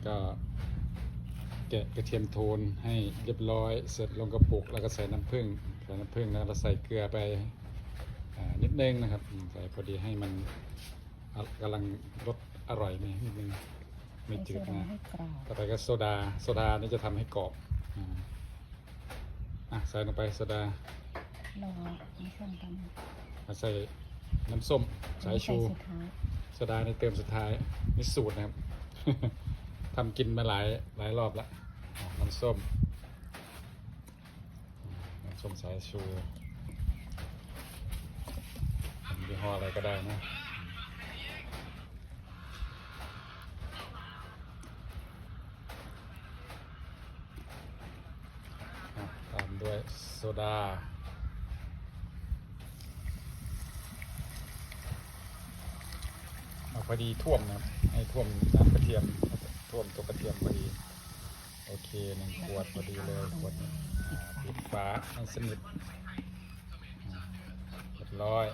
ກໍແກະກະທຽມໂທນໃຫ້ຮຽບຮ້ອຍ ເສັດລົງກະປຸກ ແລ້ວກໍໃສ່ນ້ຳເຜິ້ງ ໃສ່ນ້ຳເຜິ້ງ ແລ້ວກໍໃສ່ເກືອໄປ ອາ ນິດໜຶ່ງນະຄັບ ອາ ໃສ່ພໍດີໃຫ້ມັນ ອາ ກຳລັງລົດອະຮ່ອຍນີ້ນິດໜຶ່ງ ໄມ່ຈືດນະ. ຕໍ່ໄປກໍໂຊດາ ໂຊດານີ້ຈະທຳໃຫ້ກອບ ອາ ອາ ໃສ່ລົງໄປໂຊດາ ລອນ້ຳສົ້ມກ່ອນ ມາໃສ່ນ້ຳສົ້ມສາຍຊູ ໂຊດານີ້ເຕີມສຸດທ້າຍ ມີສູດນະຄັບ ທຳກິນມາຫຼາຍ ຫຼາຍລອບລະ ອາ ນ້ຳສົ້ມ ນ້ຳສົ້ມສາຍຊູ ຍີ່ຫໍ້ອະໄລກໍໄດ້ນະ. ອາ ຕາມດ້ວຍໂຊດາ ເອົາພໍດີຖ້ວມນະ ໃຫ້ຖ້ວມນ້ຳກະທຽມ ຖ້ວມຕົວກະທຽມພໍດີ. ໂອເຄ ໜຶ່ງຂວດພໍດີເລີຍ ຂວດນີ້ ອາ ປິດຝາໃຫ້ສະໜິດ ອາ ຮຽບຮ້ອຍ.